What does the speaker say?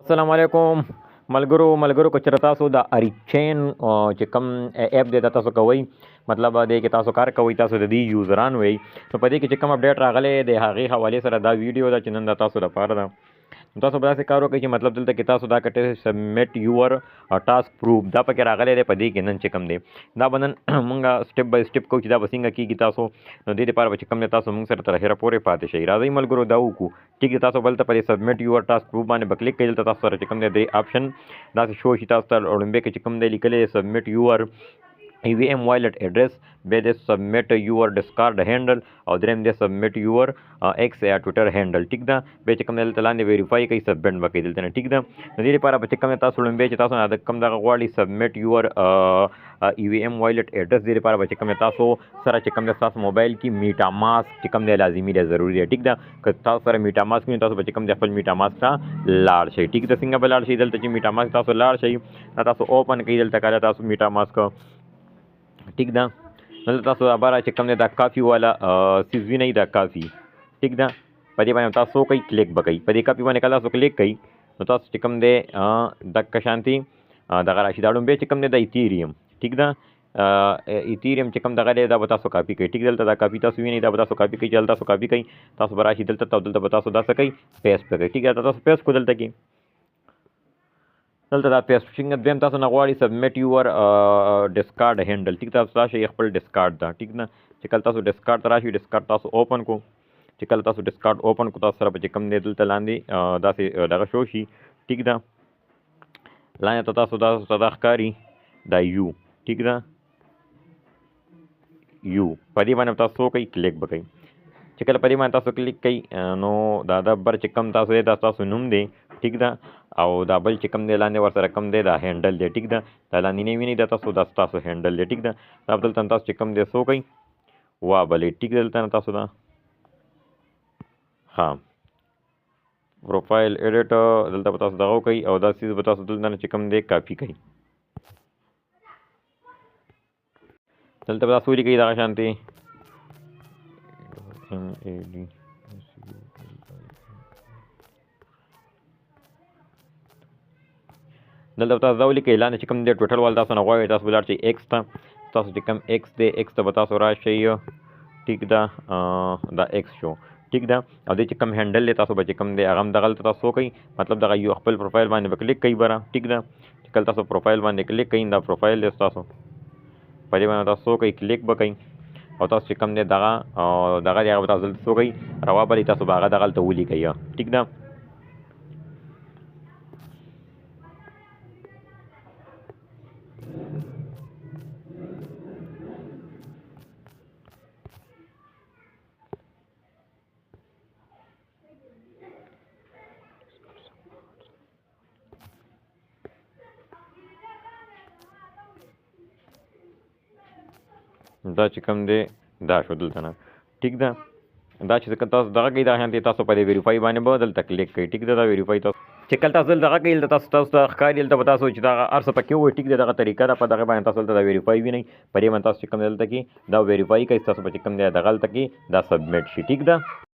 السلام علیکم ملګرو ملګرو که چېرته تاسو د اریچین چې کوم اپ دی دا تاسو کوئ، مطلب دی کې تاسو کار کوئ، تاسو د دې یوزران وئ، نو په دې کې چې کوم اپډیټ راغلی د هغې حوالې سره دا ویډیو ده چې نن دا تاسو دپاره ده. نو تاسو به داسې کار وکړئ چې مطلب دلته کې تاسو دا کټه سبمیټ یور ټاسک پروف دا پکې راغلی دی. په دې کې نن چې کوم دی دا به نن مونږ سټپ بای سټپ کوو چې دا به څنګه کېږي. تاسو نو دې دپاره به چې کوم دی تاسو مونږ سره تر اخره پورې پاتې شئ. راځئ ملګرو دا وکړو. ټیک دی، تاسو بل ته په دې سبمیټ یور ټاسک پروف باندې به کلیک کړئ. دلته تاسو سره چې کوم دی درې آپشن داسې شو شي. تاسو ته وړومبی کې چې کوم دی لیکلی دی سبمیټ یور ای وی ایم والټ ایډریس، بیا دی سبمیټ یور ډسکارډ هینډل، او دریم دی سبمیټ یور ایکس یا ټویټر هینډل. ټیک ده، بیا چې کوم دی دلته لاندې ویریفای کوي، سبمیټ به کوي دلته نه. ټیک ده، نو دې لپاره به چې کوم دی تاسو لومبی چې تاسو نه د کوم دغه غواړي سبمیټ یور ای وی ایم والټ ایډریس، دې لپاره به چې کوم دی تاسو سره چې کوم دی ستاسو موبایل کې میټا ماسک چې کوم دی لازمي دی، ضروري دی. ټیک ده، که تاسو سره میټا ماسک وي تاسو به چې کوم دی خپل میټا ماسک ته لاړ شئ. ټیک ده، څنګه به لاړ شئ؟ دلته چې میټا ماسک تاسو لاړ شئ، دا تاسو اوپن کړئ دلته کله تاسو میټا ماسک. ټیک ده، دلته تاسو دا باره چې کوم دی دا کافي والا څیز وینئ، دا کافي. ټیک ده، په دې باندې تاسو کوئ کلیک به کوئ. په دې کافي باندې کله تاسو کلیک کوئ نو تاسو چې کوم دی دقه شانتي دغه راشي. دا لومبی چې کوم دی دا ایتیریم. ټیک ده، ایتیریم چې کوم دغه دی دا به تاسو کاپي کوئ. ټیک، دلته دا کاپي تاسو وینئ، دا به تاسو کاپي کوئ. چې دلته تاسو کاپي کوئ تاسو به راشي دلته ته، او دلته به تاسو دا څه کوئ پیسټ به کوئ. ټیک ده، تاسو پیسټ کړو دلته کې، دلته دا پیسټ څنګه. دویم تاسو نه غواړي سبمیټ یور ډسکارډ هینډل. ټیک، تاسو راشئ خپل ډسکارډ ته. ټیک نه، چې کله تاسو ډسکارډ ته راشئ، ډسکارډ تاسو اوپن کو. چې کله تاسو ډسکارډ اوپن کو تاسو سره به چې کوم دی دلته لاندې داسې دغه شو شي. ټیک ده، لاندې ته تاسو دا ته دا ښکاري دا یو. ټیک ده، یو په دې باندې تاسو کوئ کلیک به کوئ. چې کله په دې باندې تاسو کلیک کوئ نو دا د بر چې کوم تاسو دی دا ستاسو نوم دی. ټیک ده، او دا بل چې کوم دی لاندې ورسره کوم دی دا هینډل دی. ټیک ده، دا لاندې نه وینئ دا تاسو دا ستاسو هینډل دی. ټیک ده، دا دلته تاسو چې کوم دی څو کوئ وا بلې. ټیک ده، دلته تاسو دا ښه پروفایل ایډیټ دلته به تاسو دغه وکئ، او دا څیز به تاسو دلته نه چې کوم دی کاپي کوئ. دلته به تاسو ولیکئ دغه شانتې M A D S U L I. دلته به تاسو دا ولیکئ لاندې چې کوم دی ټویټر وال تاسو نه غواړي تاسو به لاړ شئ ایکس ته. تاسو چې کوم ایکس دی ایکس ته به تاسو راشئ. ټیک ده، دا ایکس شو. ټیک ده، او دې چې کوم هینډل دی تاسو به چې کوم دی هغه هم دغلته تاسو وکئ. مطلب دغه یو خپل پروفایل باندې به کلیک کوئ بره. ټیک ده، چې کله تاسو پروفایل باندې کلیک کوئ دا پروفایل دی ستاسو، په دې باندې تاسو وکئ کلیک به کوئ، او تاسو چې کوم دی دغه، دغه دی هغه به تاسو دلته څه وکئ راوبلئ، تاسو به هغه دغلته ولیکئ. ټیک ده، دا چې کوم دی دا شو دلته نه. ټیک ده، دا چې تاسو دغه کوئ دا شانتې تاسو په دې ویریفای باندې به دلته کلیک کوئ. ټیک ده، دا ویریفای تاسو چې کله تاسو دلته دغه کوئ دلته تاسو ته ښکاري دلته به تاسو چې دغه هر څه پکې ووایي. ټیک ده، دغه طریقه ده، په دغه باندې تاسو دلته دا ویریفای وینئ، په دې باندې تاسو چې کوم دلته کې دا ویریفای کوئ، تاسو به چې کوم دی دغلته کې دا سبمیټ شي. ټیک ده.